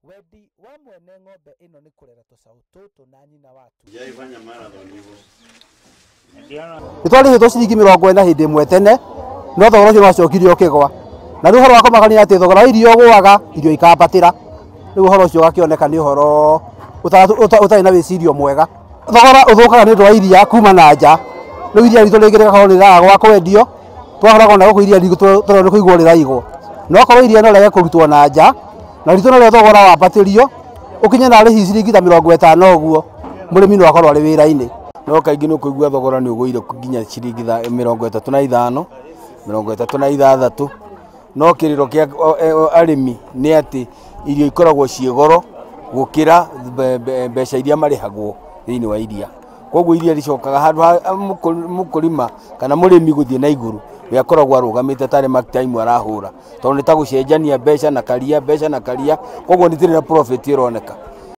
Wendi wa mwene ng'ombe ĩno nĩ kũrera tũcaũ tũtũ na nyina watuo. Nĩ twarĩhĩtwo ciringi 40 hĩndĩ ĩmwe tene, no thogora ũcio nĩwacokire ũkĩgwa. Na rĩu ũhoro wa kũmakania atĩ thogora wa irio ũgũaga, irio ikambatĩra. Rĩu ũhoro ũcio ũgakĩoneka nĩ ũhoro ũtarĩ na wĩcirio mwega. Thogora ũthũkaga nĩ ũndũ wa iria kuma na nja. Rĩu iria ritũ rĩngĩ rĩgakorwo rĩraga gwa kwendio, twahoragwo na gũkũ iria ritũ tũrona nĩ kũigwo rĩraigwo. No okorwo iria no rĩage kũrutwo na nja, na ritũ narĩo thogora wambatĩrio, ũkinye narĩ hihi ciringi ta 50 ũguo, mũrĩmi no akorwo arĩ wĩra-inĩ. No kaingĩ nĩ ũkũigua thogora nĩ ũgũire nginya ciringi 35, 36. No kĩrĩro kĩa arĩmi nĩ atĩ irio ikoragwo ciĩ goro gũkĩra mbeca iria marĩhagwo thĩinĩ wa iria. Koguo iria rĩcokaga handũ ha mũkũrĩma kana mũrĩmi gũthiĩ na igũrũ, we akoragwo arũgamĩte tarĩ mark time arahũra, tondũ nĩ ta gũcenjania mbeca na karia, mbeca na karia, koguo nĩ na profit ĩroneka.